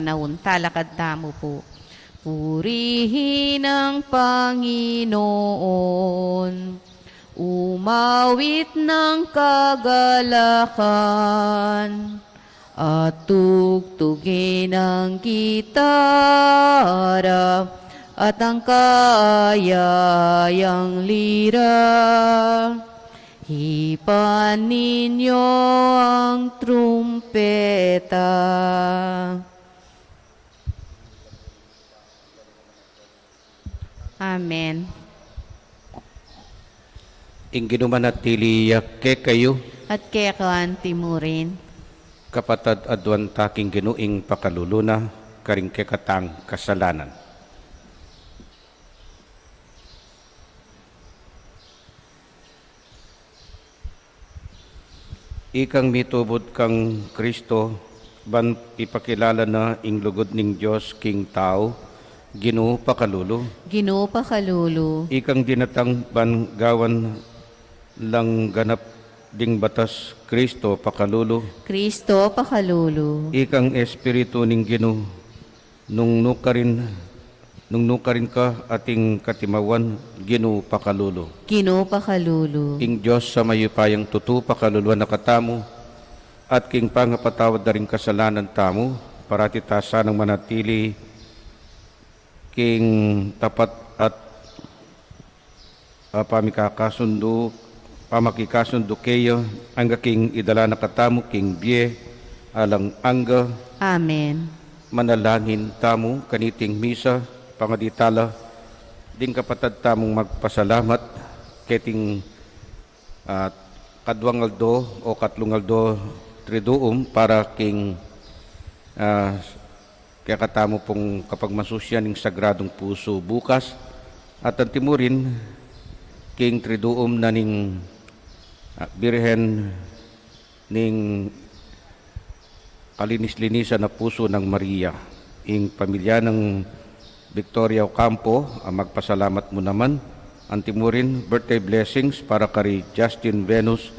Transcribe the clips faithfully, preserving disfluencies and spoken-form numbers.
Naun, talakad tamu pu. Purihin ang Panginoon, umawit ng kagalakan, at tugtugin ang gitara at ang kaayayang lira. Hipan ninyo ang trumpeta. Amen. Ing Ginu manatili ya kekayu. At keka antimurin. Kapatad, aduan ta king Ginu ing pakalulu na karing kekatang kasalanan. Ikang mitubud kang Kristo, ban ipakilala na ing lugud ning Dios king tau, Ginu pakalulu. Ginu pakalulu. Ikang dinatang ban gawan lang ganap ding batas, Kristo pakalulu. Kristo pakalulu. Ikang Espiritu ning Ginu, nung nukarin, nung nukarin ka ating katimawan, Ginu pakalulu. Ginu pakalulu. Ing Dios a mayupayang tutu pakaluluan na katamu, at king pangapatawad da ring kasalanan tamu, parati ta sanang manatili king tapat at a pamikakasundu, pamakikasundu keya, angga king idala na katamu king bie alang angga. Amen. Manalangin tamu kaniting misa, pangadi tala ding kapatad tamung magpasalamat keting, ah, kaduang aldo o katlung aldo triduum para king, ah, kekatamu pung kapagmasusian ning Sagradung Pusu bukas, at antimurin king triduum na ning, ah, Birhen ning Kalinis-linisan a Pusu nang Maria. Ing pamilya nang Victoria Ocampo, ah, magpasalamat mu naman. Antimurin, birthday blessings para kari Justin Venus,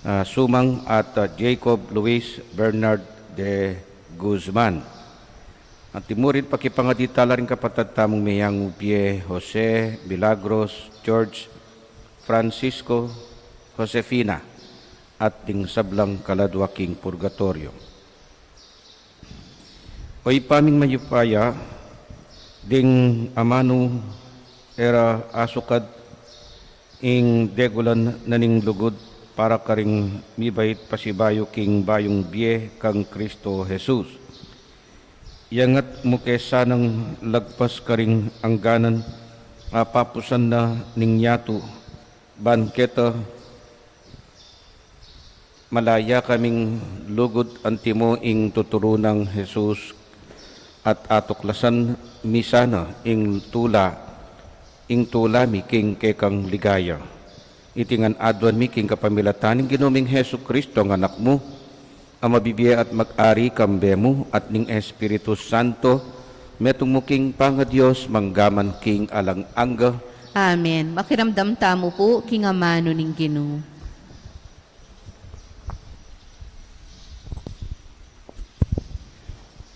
ah, Sumang at, ah, Jacob Luis Bernard de Guzman. Antimurin, pakipangadi tala ring kapatad tamung meyangu bie, Jose, Milagros, George, Francisco, Josefina, at ding sablang kaladua king purgatoryo. O Ibpa ming mayupaya, ding amanu e ra asukad ing degulan na ning lugud para karing mibait pasibayu king bayung bie kang Kristo Jesus. Iyangat mu ke sanang lagpas karing angganan a papusan na ning yatu, ban keta malaya kaming lugud antimo ing tuturu nang Jesus, at atuklasan mi sana ing tula, ing tula mi king kekang ligaya. Iti ngan aduan mi king kapamilatan ning Ginu ming Jesu Cristo a Anak mu, a mabibie at mag-ari kambe mu at ning Espiritu Santo, metung mu king pangaDios, mangga man king alang angga. Amen. Makiramdam tamu pu king amanu ning Ginu.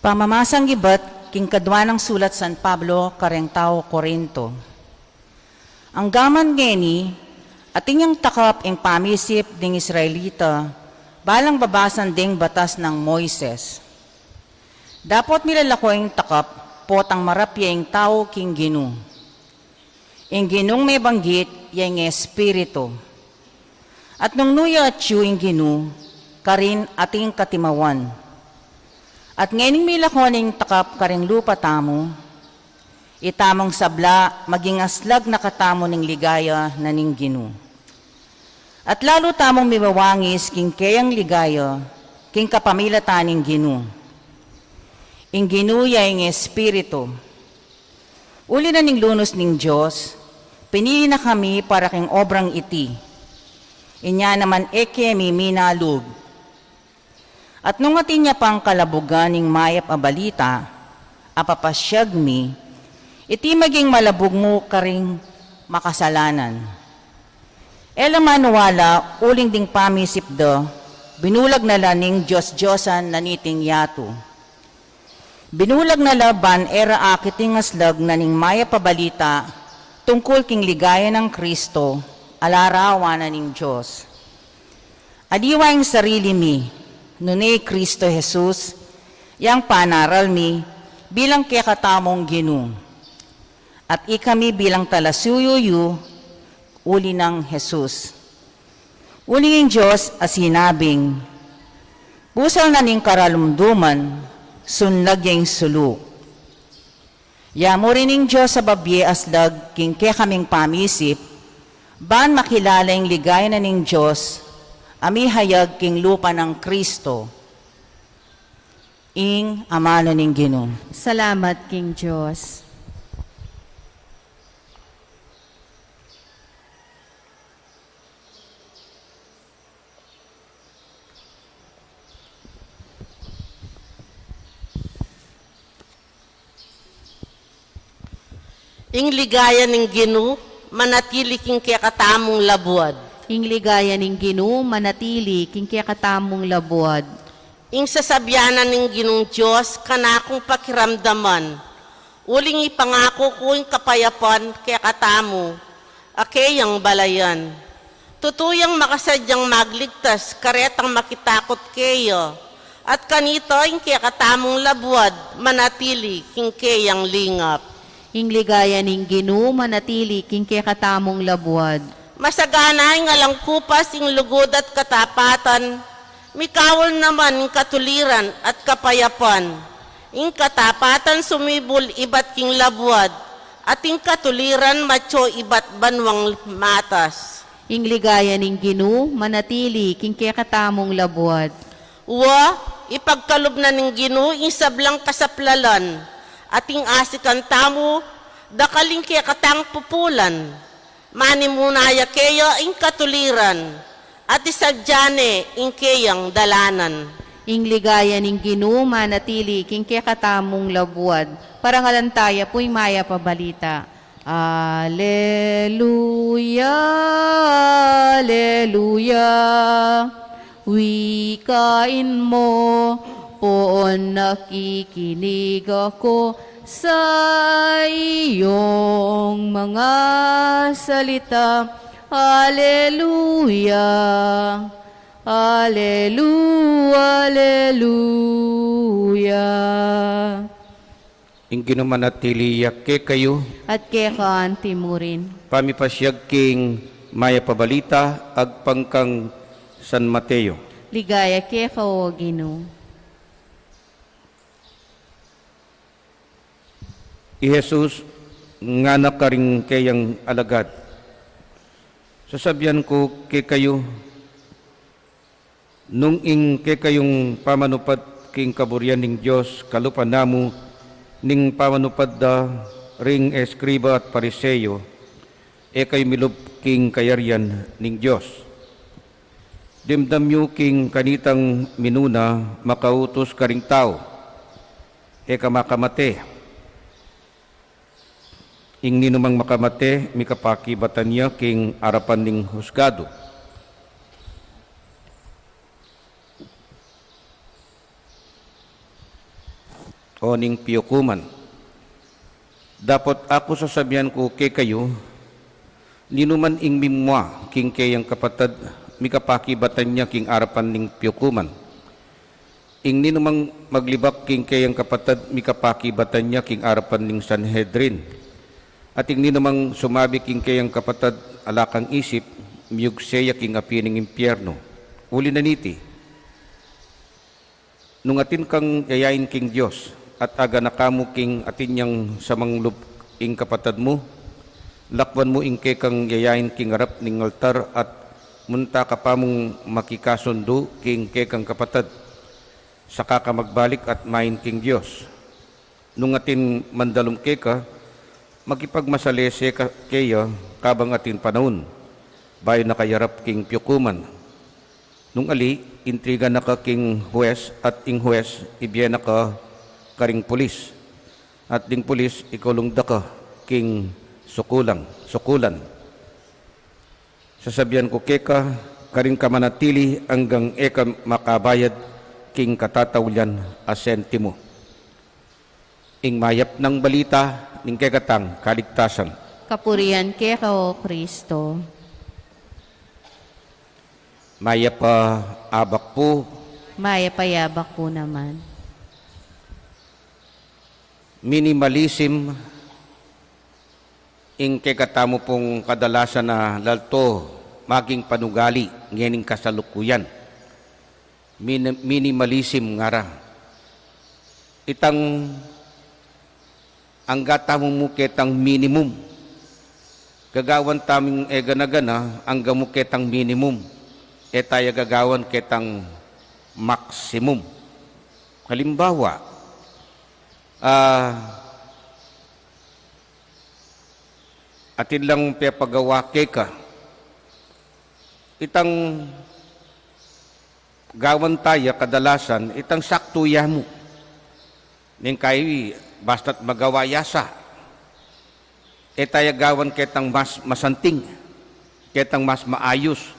Pamamasang ibat king kadua nang sulat San Pablo kareng tau Corinto. Angga man ngeni, atin yang takap ing pamisip ding Israelita, balang babasan ding batas nang Moises. Dapot milalako ing takap, potang marapia ing tau king Ginu. Ing Ginung mebanggit, ya ing Espiritu. At nung nu ya atyu ing Ginu, karin atin katimawan. At ngening milako ning takap karing lupa tamu, itamung sabla maging aslag na katamu ning ligaya na ning Ginu. At lalu tamung miwawangis king keyang ligaya, king kapamilatan ning Ginu. Ing Ginu ya ing Espiritu. Uli na ning lunus ning Dios, pinili na kami para king obrang iti. Inya naman e kami minalub. At nung atin ya pang kalabugan ning mayap a balita, a papasyag mi, iti maging malabug mu karing makasalanan. E la maniwala uling ding pamisip da, binulag na la ning dios-diosan na niting yatu. Binulag na la ban e ra akit ing aslag na ning mayap a balita tungkul king ligaya nang Kristo a larawan na ning Dios. Aliwa ing sarili mi, nune i Kristo Jesus, yang panaral mi bilang kekatamung Ginu, at ikami bilang talasuyu yu, uli nang Jesus. Uling ing Dios a sinabing, "Busal na ning karalumduman, sunlag ya ing sulu." Ya mu rin ing Dios a babie aslag king kekaming pamisip, ban makilala ing ligaya na ning Dios a mihayag king lupa nang Kristo. Ing amanu ning Ginu. Salamat king Dios. Ing ligaya ning Ginu manatili king kekatamung labuad. Ing ligaya ning Ginu manatili king kekatamung labuad. Ing sasabian na ning Ginung Dios kanakung pakiramdaman, uling ipangaku ku ing kapayapan kekatamu, a keyang balayan. Tutu yang makasadyang magligtas karetang makitakut keya, at kanita ing kekatamung labuad manatili king keyang lingap. Ing ligaya ning Ginu manatili king kekatamung labuad. Masagana ing alang kupas ing lugud at katapatan, mikaul naman ing katuliran at kapayapan. Ing katapatan sumibul ibat king labuad, at ing katuliran matyu ibat banuang matas. Ing ligaya ning Ginu manatili king kekatamung labuad. Wa, ipagkalub na ning Ginu ing sablang kasaplalan, at ing asikan tamu dakal ing kekatang pupulan. Manimuna ya keya ing katuliran, at isadya ne ing keyang dalanan. Ing ligaya ning Ginu manatili king kekatamung labuad. Parangalan taya pu ing mayap a balita. Aleluya, aleluya. Wikain mo, poon nakikinig ako sa iyong mga salita. Aleluya, alelu-, aleluya. Ing Ginu manatili ya kekayu. At keka anti mu rin. Pamipasiag king mayap a balita agpang kang San Mateo. Ligaya keka, o Ginu. I Jesus ngana karing keyang alagad, "Sasabian ku kekayu, nung ing kekayung pamanupad king kaburian ning Dios kalupa na mu ning pamanupad da ring eskriba at Pariseo, e kayu milub king kayarian ning Dios. Dimdam yu king kanitang minuna makautus karing tau, e ka makamate. Ing ninumang makamate, mikapakibatan ya king arapan ning husgadu o ning piukuman. Dapot aku sasabian ku kekayu, ninuman ing mimua king keyang kapatad, mikapakibatan ya king arapan ning piukuman. Ing ninumang maglibak king keyang kapatad, mikapakibatan ya king arapan ning Sanhedrin. At ing ninumang sumabi king keyang kapatad, 'Ala kang isip,' miyugse ya king api ning impiernu. Uli na niti, nung atin kang yayain king Dios, at agana ka mu king atin yang samanglub ing kapatad mu, lakwan mu ing kekang yayain king arap ning altar, at munta ka pa mung makikasundu king kekang kapatad, saka ka magbalik at main king Dios. Nung atin mandalum keka, makipagmasalese ka keya kabang atin panaun, bayu na ka yarap king piukuman. Nung ali, intriga na ka king hues, at ing hues ibie na ka karing pulis, at ding pulis ikulung da ka king sukulang, sukulan. Sasabian ku keka, karin ka manatili anggang e ka makabayad king katataulian a sentimu." Ing mayap nang balita ning kekatang kaligtasan. Kapurian keka, O Kristo. Mayap a abak pu. Mayap a abak pu naman. Minimalism ing kekatamu pung kadalasan a lalto maging panugali ngening kasalukuyan. Mini-, minimalism ngara. Itang angga tamu mu ketang minimum. Gagawan tamung e gana-gana, angga mu ketang minimum. E taya gagawan ketang maximum. Halimbawa, ah, atin lang pepagawa keka. Itang gawan taya kadalasan, itang saktu ya mu. Neng kai, basta't magawa ya sa. E taya gawan ketang mas masanting, ketang mas maayus,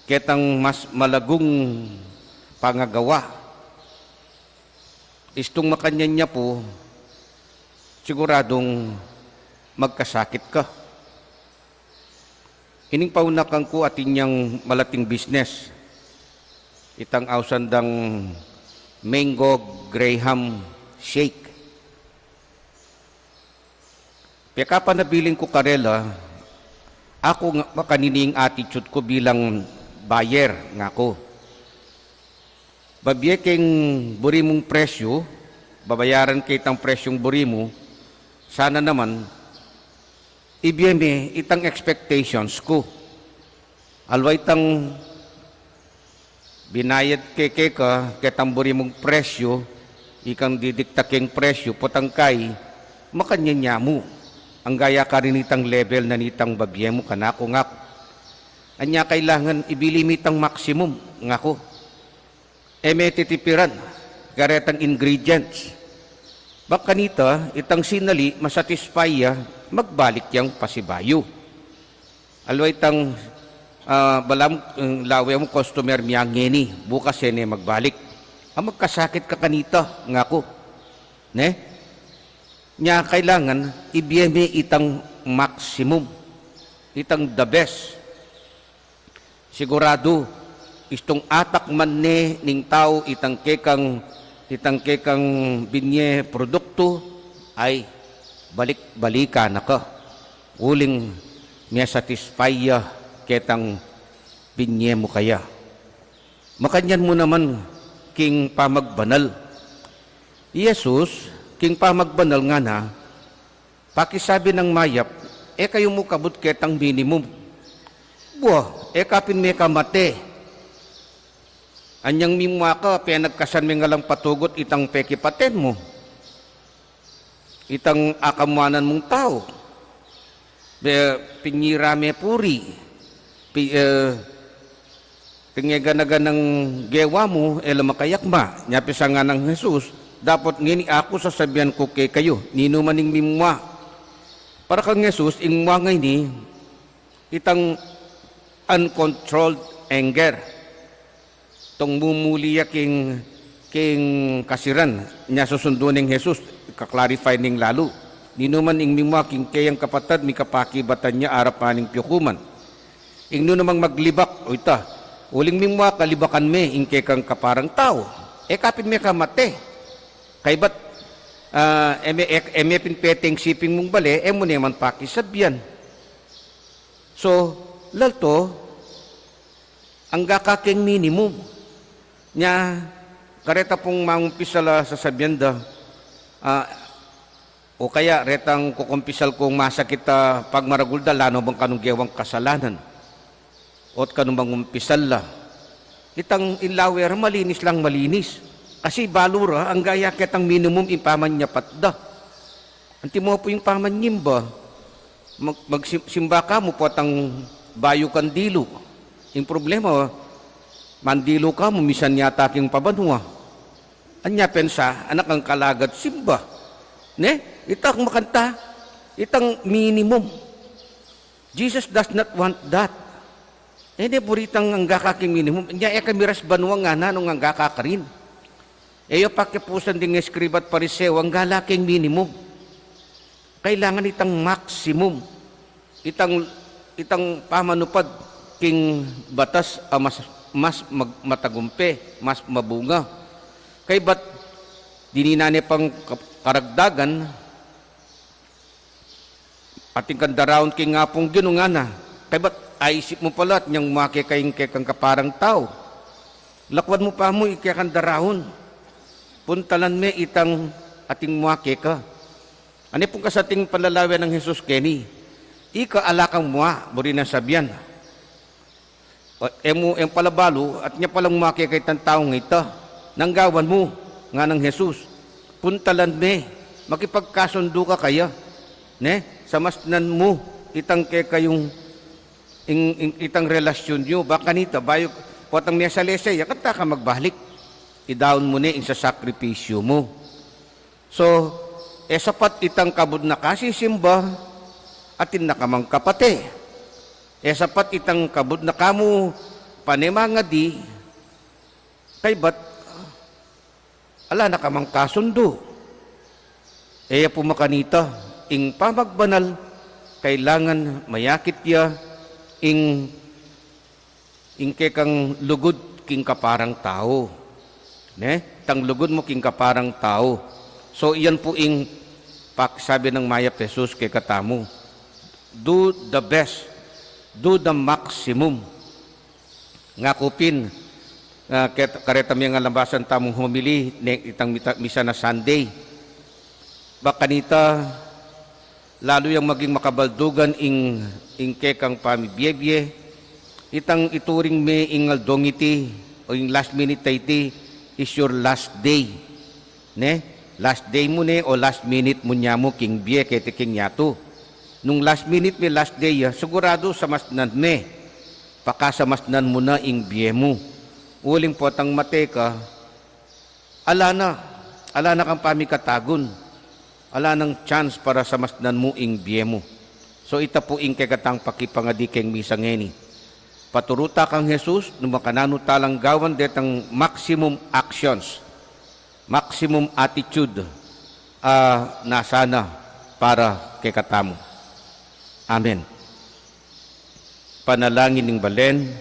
ketang mas malagung pangagawa. Istung makanyan ya pu, siguradung magkasakit ka. Ining paunakan ku atin yang malating business. Itang ausan dang Mango Graham Shake. Pekapanabilin ku karela, aku nga, makanini ing attitude ku bilang buyer, ngaku. Babie keng buri mung presyu, babayaran ke itang presyung buri mu, sana naman, ibie me itang expectations ku. Alwa itang binayad ke keka, ketang buri mung presyu, ikang didikta keng presyu, potang kai, makanyan ya mu. Angga ya karin itang level na nitang babie mu kanaku, ngaku. Anya kailangan ibili mi itang maximum, ngaku. E me titipiran karetang ingredients. Bang kanita, itang sinali, masatisfy ya, magbalik yang pasibayu. Alwa itang, ah, balamu, eh, lawe mu customer mi ngeni, bukas e ne magbalik. Ah, magkasakit ka kanita, ngaku. Ne? Nya kailangan, ibie me itang maximum, itang the best. Siguradu, istung atakman ne ning tau itang kekang, itang kekang binye produktu, ay, balik-balikan na ka. Uling mia-satisfy ya ketang binye mu kaya. Makanyan mu naman king pamagbanal. I Jesus, king pamagbanal ngana, pakisabi nang mayap, e kayu mu kabud ketang minimum. Bua, e ka pin mekamate. Anyang mimua ka, penagkasan me ngalang patugut itang pekipaten mu. Itang akamuanan mung tau. Be, pinyira me puri. Pi-, eh, Pengeganaganang gewa mu, e la makayakma. Nya pin sa nganang Jesus, dapot ngeni aku sasabian ku kekayu, ninuman ing mimua. Para kang Jesus, ing mua ngeni, itang uncontrolled anger. Tong mumuli ya king, king kasiran, nya susundu neng Jesus, ka-clarify neng lalu. Ninuman ing mimua king keyang kapatad, mikapakibatan ya arapan ning piukuman. Ing nu namang maglibak, o ita, uling mimua ka libakan me ing kekang kaparang tau. E ka pin mekamate. Kaybat, ah, e me, e, e me pin peteng siping mung bale, e mu ne man pakisabian. So, lalto, angga ka keng minimum. Nya, kareta pung mangumpisal a sasabian da, ah, o kaya retang kukumpisal kung masakit a pagmaragul da, lano bang kanung gewang kasalanan. O't kanung mangumpisal la. Itang inlawe ra malinis lang malinis. Kasi balu ra, angga ya ketang minimum ing pamanyapat da. Antimo pu ing pamanyimba, mag-, magsim-, simba ka mu potang bayu kang dilu. Ing problema, mandilu ka mu, misan yata king pabanua. Anya pensa, anak ang kalagad simba. Ne? Itang makanta, itang minimum. Jesus does not want that. E ne buri itang angga ka king minimum. Nya e ka miras banua ngana nung angga ka karin. E ya pakipusan ding eskriba at Pariseo, angga la king minimum. Kailangan itang maximum. Itang, itang pamanupad king batas a mas, mas mag-, matagumpe, mas mabunga. Kaybat, dininan ne pang ka-, karagdagan, atin kang daraun king Apung Ginu ngana. Kaybat, aisip mu pala, atin yang mua keka ing kekang kaparang tau. Lakwan mu pa mu ing kekang daraun. Puntalan me itang atin mua keka. Ane pung kasating panlalawen nang Jesus keni. Ika ala kang mua, buri nang sabian. O, e mu, e mu pala balu, atin ya palang mua keka itang taung ita. Nanu gawan mu, nganang Jesus. Puntalan me, makipagkasundu ka kaya. Ne? Samasnan mu, itang kekayung, ing, ing, itang relasyun yu. Ba kanita, bayu, potang mesalese ya, kanta ka magbalik. Idaun mu ne, ing sasakripisyu mu. So, e sapat itang kabud na kasisimba, atin na ka mang kapate. E sapat itang kabud na ka mu pane mangadi, kaybat, ala na ka mang kasundu. E ya pu makanita, ing pamagbanal, kailangan mayakit ya, ing ing kekang lugud king kaparang tau. Ne? Itang lugud mu king kaparang tau. So, iyan pu ing pakisabi nang Mayap Jesus kekatamu. Do the best. Do the maximum. Nga ku pin, ah, ket-, kareta mi nga labasan tamung homily, ne, itang mita-, misa na Sunday. Ba kanita, lalu yang maging makabaldugan ing, ing kekang pamibie-bie, itang ituring me ing aldong iti, o ing last minute a iti, is your last day. Ne? Last day mu ne, o last minute mu ne mu king bie keti king yatu. Nung last minute me, last day ya, siguradu samasnan me. Pakasamasnan mu na ing bie mu. Uling potang mate ka, ala na, ala na kang pamikatagun, ala nang chance para samasnan mu ing bie mu. So, ita pu ing kekatang pakipangadi keng misa ngeni. Paturu ta kang Jesus, nung makananu ta lang gawan detang maximum actions, maximum attitude, a nasa na para kekatamu. Amen. Panalangin ning balen.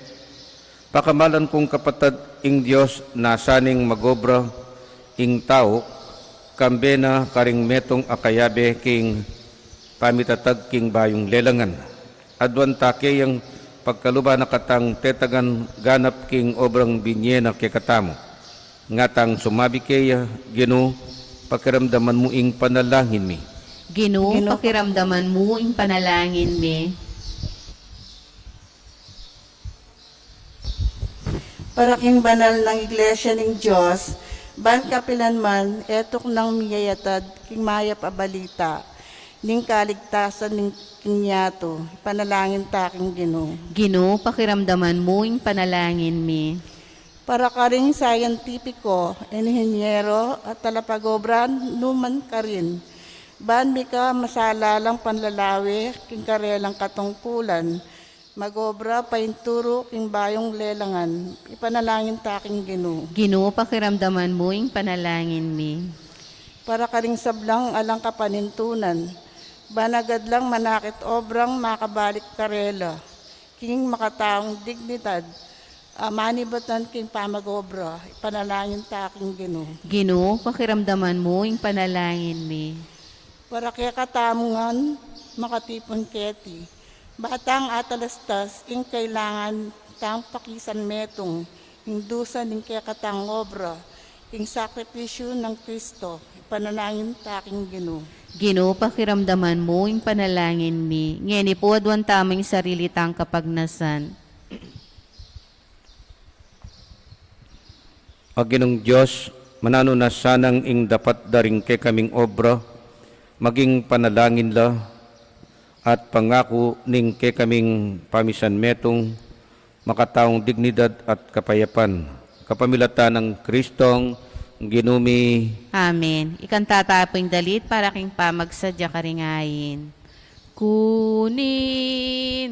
Pakamalan kung kapatad, ing Dios nasa neng mag-obra ing tau, kambe na karing metung a kayabe king pamitatag king bayung lelangan. Aduan ta keyang pagkaluban na katang tetagan ganap king obrang binie na kekatamu. Nga tang sumabi keya, Ginu, pakiramdaman mu ing panalangin mi. Ginu, Ginu, pakiramdaman mu ing panalangin mi. Para king banal nang Iglesia ning Dios, ban kapilan man, e tuknang miyayatad king mayap a balita ning kaligtasan ning king yatu, ipanalangin ta king Ginu. Ginu, pakiramdaman mu ing panalangin mi. Para karing scientifico, inhinyero, at talapagobra numan karin, ban mika masalalang panlalawe king karelang katungkulan, mag-obra painturu king bayung lelangan, ipanalangin ta king Ginu. Ginu, pakiramdaman mu ing panalangin mi. Para karing sablang alang kapanintunan, ban agad lang manakit obrang makabalik karela king makataung dignidad a manibatan king pamag-obra, ipanalangin ta king Ginu. Ginu, pakiramdaman mu ing panalangin mi. Para kekatamu ngan makatipun keti, ba tang atalastas ing kailangan tang pakisanmetung, ing dusa ning kekatang obra, ing sakripisyu nang Kristo, ipanalangin ta king Ginu. Ginu, pakiramdaman mu ing panalangin mi. Ngeni pu aduan tamu ing sarili tang kapagnasan. A Ginung Dios, mananu na sanang ing dapat da ring kekaming obra, maging panalangin la, at pangaku ning kekaming pamisanmetung, makataung dignidad at kapayapan. Kapamilatan nang Kristong Ginu mi. Amen. Ikanta ta pu ing dalit para king pamagsadya karing ain. Kunin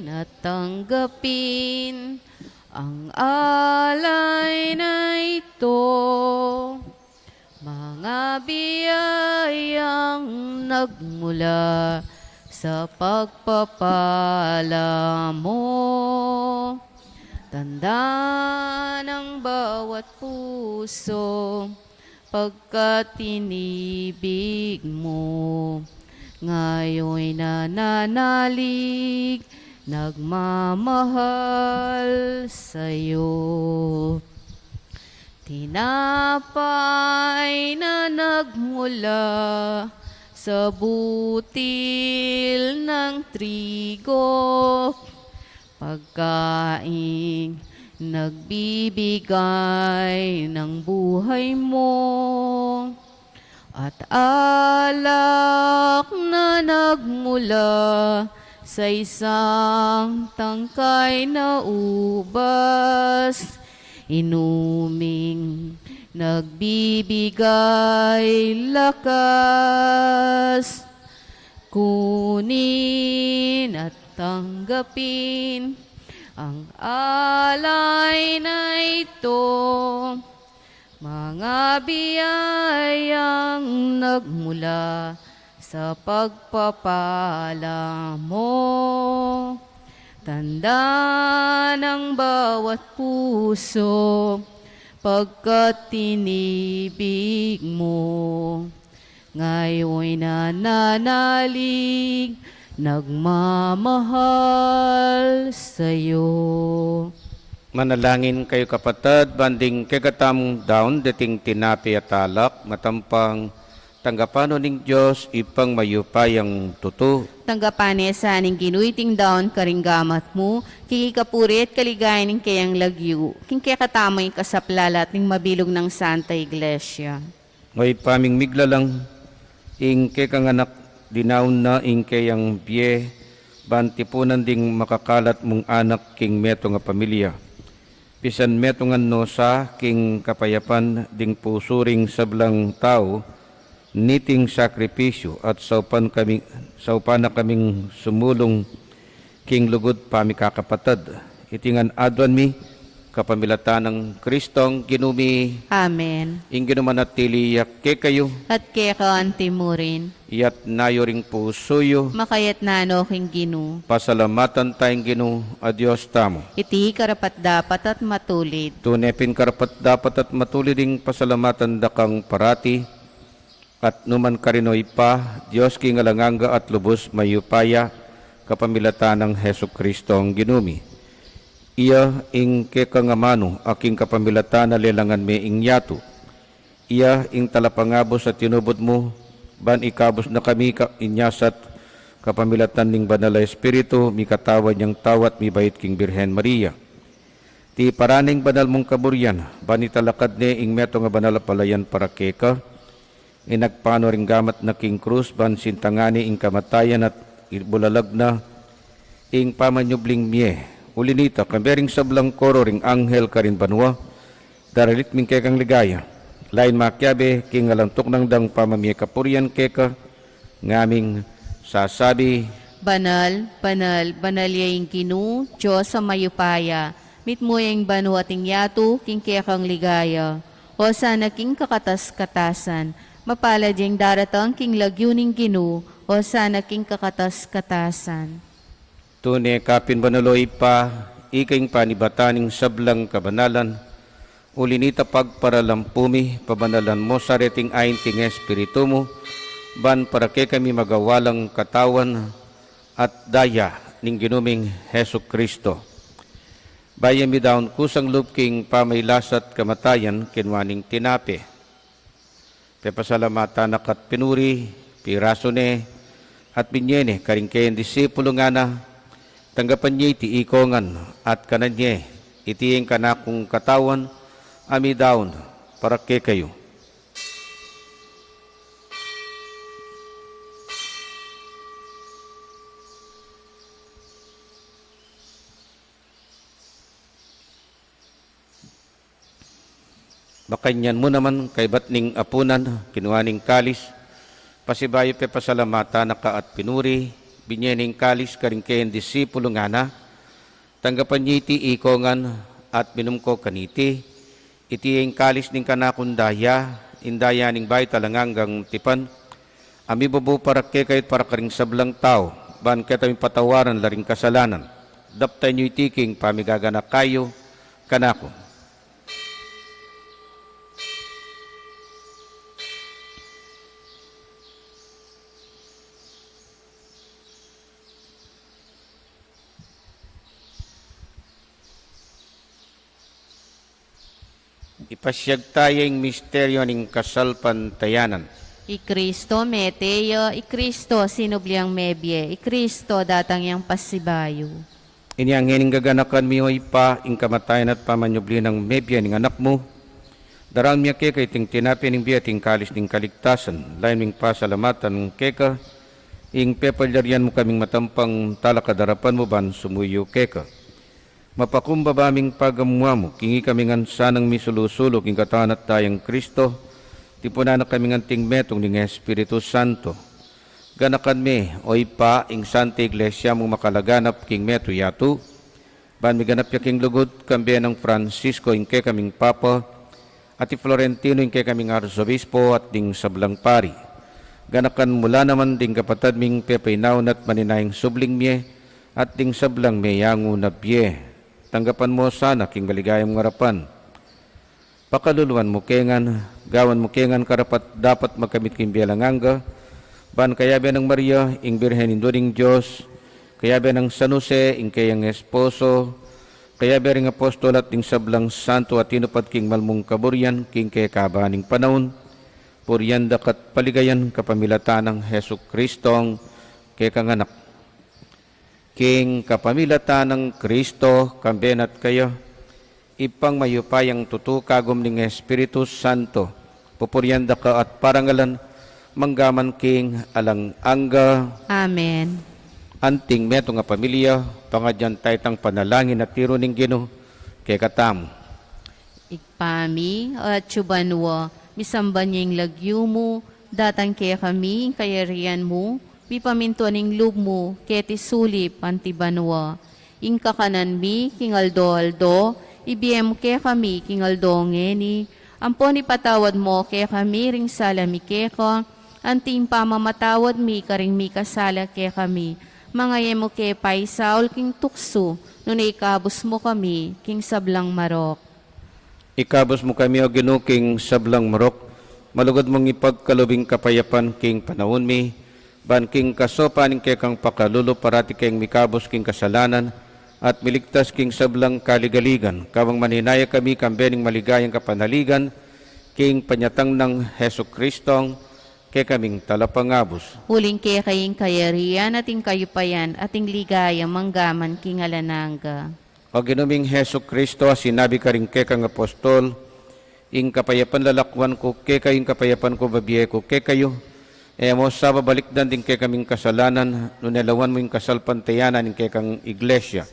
at tanggapin ang alay na ito. Mga biyayang nagmula sa pagpapala mo, tanda ng bawat puso pagkat inibig mo. Ngayon nananalig, nagmamahal sa'yo. Tinapay na nagmula sa butil ng trigo, pagkaing nagbibigay ng buhay mo, at alak na nagmula sa isang tangkay na ubas, inuming nagbibigay lakas. Kunin at tanggapin ang alay na ito, mga biyayang nagmula sa pagpapala mo. Tanda ng bawat puso pagkat tinibig mo. Ngayon nananalig, nagmamahal sa'yo. Manalangin kayu, kapatad, ban ding kekatamung daun, deting tinape at alak, matampang tanggapan no ning Dios, Ibpang mayupayang tutu. Tanggapan ne sa ning Ginu iting daun karing gamat mu, king ikapuri at kaligayan ning keyang lagyu, king kekatamung ikasaplala at ning mabilug nang Santa Iglesia. O Ibpa ming miglalang, ing kekang anak dinaun na ing keyang bie, ban tipunan ding makakalat mung anak king metung a pamilya. Pisan metungan no sa king kapayapan ding pusu ring sablang tau, niting sakripisyu at saupan kami, saupan na kaming sumulung king lugud pamikakapatad. Iti ngan aduan mi, kapamilatan nang Kristong Ginu mi. Amen. Ing Ginu manatili ya kekayu. At keka anti mu rin. Iyatas yu ring pusu yu. Makayatas no king Ginu. Pasalamatan taya ing Ginu a Dios tamu. Iti karapat-dapat at matulid. Tune pin karapat-dapat at matulid ing pasalamatan da kang parati, at nu man karin, o Ibpa, Dios king alang angga at lubus mayupaya, kapamilatan nang Jesukristong Ginu mi. Iya ing kekang amanu, a king kapamilatan na lelangan me ing yatu. Iya ing talapangabus a tinubud mu, ban ikabus na kami ka-, inya sa kapamilatan ning Banal a Espiritu, mikatawan yang tau at mibait king Birhen Maria. Tiparan ne ing banal mung kaburian, ban italakad ne ing metung a banal a palayan para keka, ing nagpanu ring gamat na king krus, ban sintangan ne ing kamatayan at ibulalag na ing pamanyubling mie. Uli nita, kambe ring sablang koro ring anghel karin banua, daralit mi ing kekang ligaya. Lain makiabe king alang tuknang dang pamamie kapurian keka, ngaming sasabi, Banal, banal, banal ya ing Ginu, Dios a mayupaya, mitmu ya ing banua at ing yatu king kekang ligaya. Osana king kakatas-katasan. Mapalad ya ing daratang king lagyu ning Ginu. Osana king kakatas-katasan. Tune ka pin banal, o Ibpa, ika ing panibatan ning sablang kabanalan. Uli nita pagparalampu mi, pabanalan mu sa reting ain king Espiritu mu, ban para kekami magawa lang katawan at daya ning Ginu ming Jesucristo. Bayu mi daun kusang lub king pamailas at kamatayan, kinua ne ing tinape. Pepasalamatan na ka at pinuri, pirasu ne, at binye ne karing kayang disipulu, ngana, tanggapan ye iti iko ngan, at kanan ye, iti ing kanakung katawan, a midaun para kekayu. Makanyan mu naman kaybat ning apunan, kinua ne ing kalis, pasibayu pepasalamatan na ka at pinuri, binye ne ing kalis karing kayang disipulu, ngana, tanggapan ye iti iko ngan at minum ko kaniti, iti ing kalis ning kanakung daya, ing daya ning bayu at alang anggang tipan, a mibubu para kekayu at para karing sablang tau, ban keta mipatawaran la ring kasalanan. Daptan yu iti king pamigaganaka yu kanaku. Ipasiag taya ing misteryo ning kasalpantayanan. I Kristo mete ya, i Kristo sinubli yang mebie, i Kristo datang yang pasibayu. Inya ngeni ing gaganakan mi, O Ibpa, ing kamatayan at pamanyubli nang mebie ning Anak mu, darang mi keka iting tinape ning bie at ing kalis ning kaligtasan, lalu ming pasalamatan keka ing pepalyarian mu kaming matampang talakad king arapan mu ban sumuyu keka. Mapakumbaba ming pagamuan mu, king ikami ngan sanang misulu-sulu king katawan at dayang Kristo, tipunan na kami ngan king metung ning Espiritu Santo. Ganakan me, O Ibpa, ing Santa Iglesia mung makalaganap king metung yatu, ban miganap ya king lugud, kambe nang Francisco ing kekaming Papa, at i Florentino ing kekaming Arsobispo at ding sablang pari. Ganakan mu la naman ding kapatad ming pepainaun at maninayang subling mie, at ding sablang meyangu na bie. Tanggapan mu sana king maligaya mung arapan. Pakaluluan mu ke ngan, gawan mu ke ngan karapat-dapat magkamit king bie alang angga, ban kayabe nang Maria, ing Birhen Indu ning Dios, kayabe nang San Jose, ing keyang esposo, kayabe ring apostol at ding sablang santo a tinupad king mal mung kaburian king kekaban ning panaun, purian da ka at paligayan kapamilatan nang Jesucristong kekang Anak. King kapamilatan nang Kristo, kambe na at kaya, Ibpang mayupayang tutu, kagum ning Espiritu Santo, pupurian da ka at parangalan, mangga man king alang angga. Amen. Anting metung a pamilya, pangadyan taya itang panalangin a tiru ning Ginu kekatamu. Ibpa mi, atsu ka banua, misamban ya ing lagyu mu, datang kekami ing kayarian mu, mipamintuan ing lub mu, keti sulip anti banua. Ing kakanan mi king aldo-aldo, ibie mu kekami king aldo ngeni, ampon ipatawad mu kekami ring sala mi keka, anti ing pamamatawad mi karing mikasala kekami. Manga e mu ke paisaul king tuksu, nune ikabus mu kami king sablang marok. Ikabus mu kami, O Ginu, king sablang marok, malugud mung ipagkalub ing kapayapan king panaun mi, ban king kasaupan ning kekang pakalulu parati keng mikabus king kasalanan, at miligtas king sablang kaligaligan, kabang maninaya kami kambe ning maligayang kapanaligan, king panyatang nang Jesucristong kekaming Talapangabus. Uling keka ing kayarian, at ing kayupayan, at ing ligaya, mangga man king alang angga. O Ginu ming Jesucristo, a sinabi karing kekang apostol, ing kapayapan lalakwan ku kekayu, ing kapayapan ku bibie ku kekayu, e mu sa babalikdan ding kekaming kasalanan, nune lawan mu ing kasalpantayanan ning kekang Iglesia.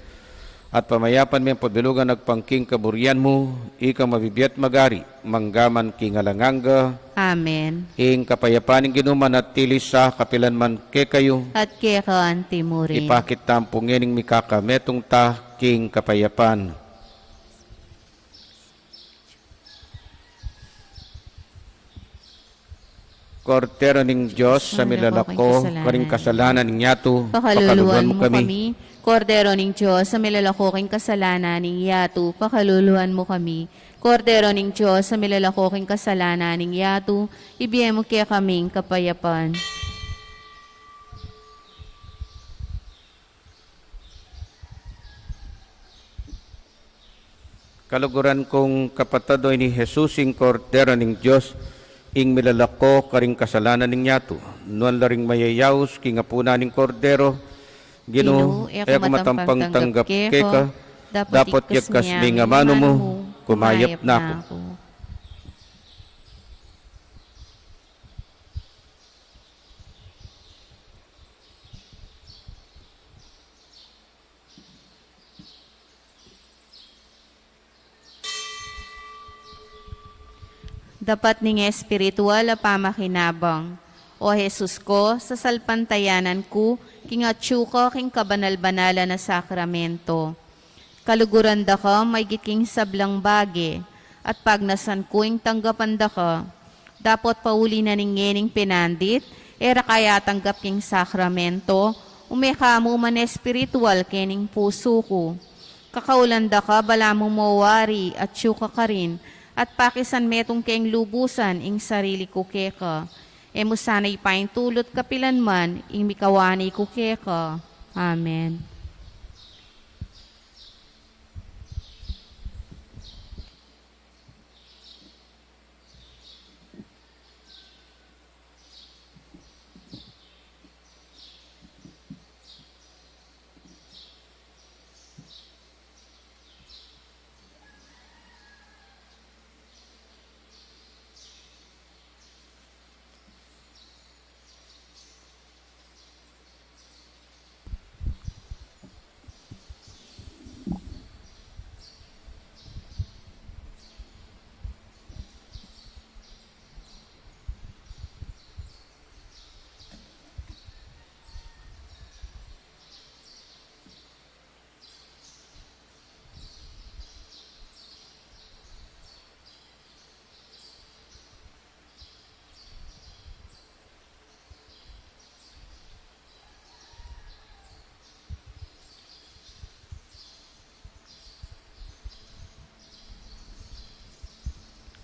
At pamayapan me at pabilugan agpang king kaburian mu, ika mabibie at magari, mangga man king alang angga. Amen. Ing kapayapan ning Ginu manatili sa kapilan man kekayu. At keka anti murin. Ipakit tamu pu ngening mikakametung ta king kapayapan. Kordero ning Dios, a milalako karing kasalanan ning yatu, pakaluluan mu kami. Kordero ning Dios, a milalako karing kasalanan ning yatu, pakaluluan mu kami. Kordero ning Dios, a milalako karing kasalanan ning yatu, ibie mu kekami ing kapayapan. Kaluguran kung kapatad, o ini Jesus, ing Kordero ning Dios, ing milalako karing kasalanan ning yatu. Nuan la ring mayayaus king apunan ning Kordero, Ginu, e ku matampang tanggap keka, dapot yagkas me ing amanu mu, kumayap na ku. Dapat ning espiritual a pamakinabang. O Jesus ko, sasalpantayanan ku king atsu ka king kabanal-banalan a sakramento. Kaluguran da ka maigit king sablang bage, at pagnasan ku ing tanggapan da ka. Dapot pauli na ning ngening penandit, e ra ka ya tanggap king sakramento, ume ka mu man espiritual kening pusu ku. Kakaulan da ka, balamu mo wari, atyu ka karin, at pakisan metung keng lubusan ing sarili ku keka. E mu sana ipaintulut kapilan man ing mikawani ku keka. Amen.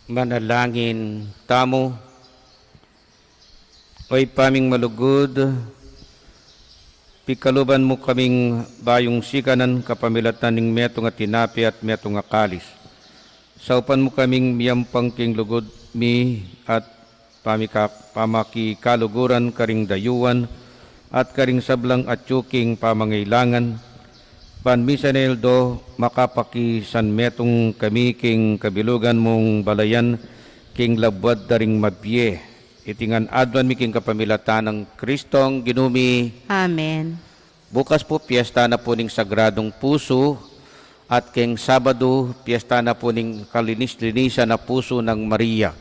Manalangin tamu. O Ibpa ming malugud, pikaluban mu kaming bayung sikanan kapamilatan ning metung a tinape at metung a kalis. Saupan mu kaming miyampang king lugud mi at pamika-, pamakikaluguran karing dayuan at karing sablang atyu king pamangailangan, ban misan a aldo makapakisanmetung kami king kabilugan mung balayan king labuad da ring mabie. Iti ngan aduan mi king kapamilatan nang Kristong Ginu mi. Amen. Bukas pu, piesta na pu ning Sagradung Pusu, at keng Sabadu, piesta na pu ning Kalinis-linisan a Pusu nang Maria.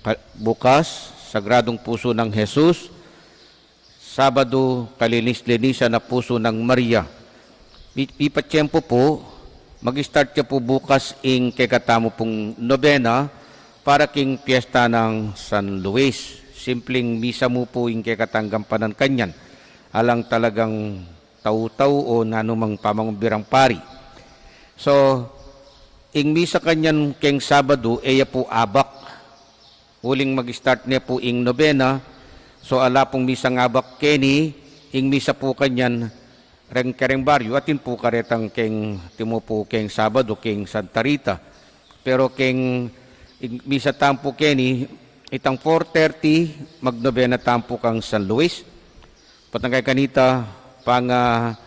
Ka-, bukas, Sagradung Pusu nang Jesus, Sabadu, Kalinis-linisan a Pusu nang Maria. Pi-, pipatiempo pu, mag-start ya pu bukas ing kekatamu pung nobena para king piesta nang San Luis. Simpleng misa mu pu ing kekatang gampanan kanyan. Alang talagang tau-tau o nanumang pamangumbirang pari. So, ing misa kanyan keng Sabadu, e ya pu abak. Uling mag-start ne pu ing nobena, so ala pung misang abak keni, ing misa pu kanyan reng kereng baryu, atin pu karetang keng timu pu keng Sabadu, keng Santa Rita. Pero keng ing misa tamu pu keni, itang four thirty, magnobena tamu pu kang San Luis. Patang kay kanita, pang, ah,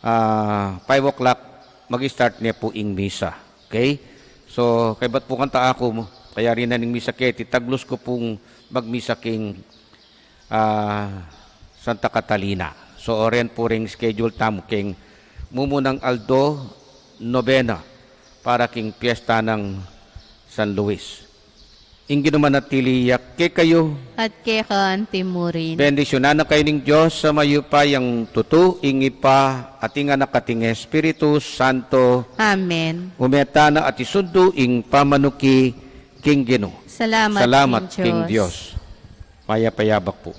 ah, five o'clock, mag-start ne pu ing misa. Okay? So, kaybat pu kanta aku, kayari na ning misa keti, taglus ku pung magmisa king, ah, Santa Catalina. So, oren pu ring schedule tamu king mumunang aldo, nobena para king piesta nang San Luis. Ing Ginu manatili ya kekayu. At keka anti mu rin. Bendisyunan na kayu ning Dios a mayupayang tutu, ing Ibpa, at ing Anak, at ing Espiritu Santo. Amen. Ume tana at isundu ing pamanuki king Ginu. Salamat king Dios. Mayap a abak pu.